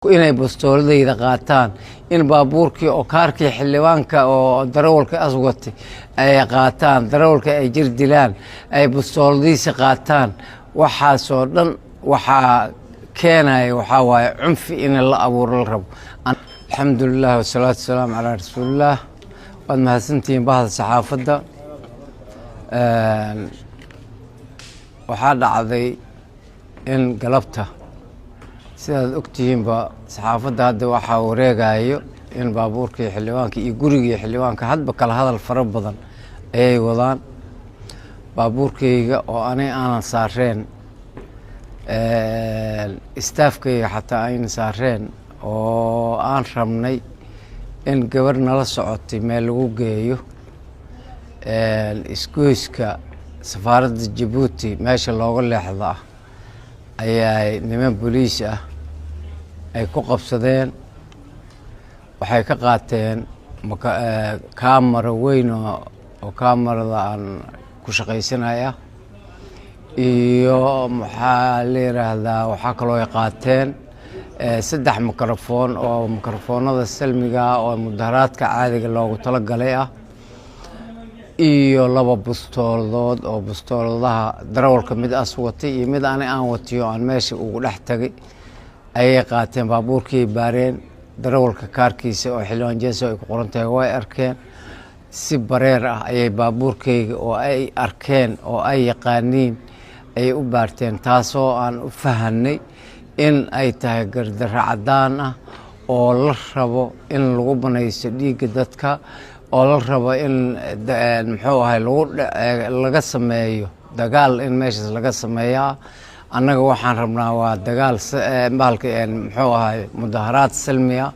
Inay bastooladayda qaataan, in baabuurkii oo kaarkii xildhibaanka oo darawalka as watay ay qaataan, darawalka ay jir dilaan, ay bastooladiisa qaataan, waxaasoo dhan waxaa keenaya waxaa waaye cunfi in la abuuro la rabo. Alxamdulilah wasalaatu wasalaamu calaa rasuulillaah. Waad mahadsantihiin bahda saxaafadda. Waxaa dhacday in galabta, sidaad ogtihiinba, saxaafadda hadda waxaa wareegayo in baabuurkii xildhibaanka iyo gurigii xildhibaanka hadba kala hadal fara badan ayay wadaan. Baabuurkayga oo anay aanan saareen, staff-kayga xataa ayna saareen, oo aan rabnay in gabar nala socotay meel lagu geeyo, isgoyska safaaradda Jabuuti meesha looga leexdo ah ayaa niman boliis ah ay ku qabsadeen. Waxay ka qaateen kaamara weyn oo kaamarada aan ku shaqaysanaya iyo, maxaa la yiraahdaa, waxaa kaloo ay qaateen 3 mikrafoon oo mikrofoonada salmiga oo mudaharaadka caadiga loogu talagalay ah iyo 2 bustooladood oo bustooladaha darawalka mid as watay iyo mid ani aan watiyo aan meesha ugu dhex tagay ayay qaateen. Baabuurkii baareen, darawalka kaarkiisa oo xildhibaan Jeeso ay ku qoran tahay way arkeen. Si bareer ah ayay baabuurkayga oo ay arkeen oo ay yaqaaniin ayay u baarteen, taasoo aan u fahanay in ay tahay gardarro caddaan ah oo la rabo in lagu banaysto dhiigga dadka, oo la rabo in, muxuu ahay, lagu laga sameeyo dagaal, in meeshaas laga sameeyaa. Annaga waxaan rabnaa waa dagaal bahalka, muxuu ahay, mudaharaad salmiya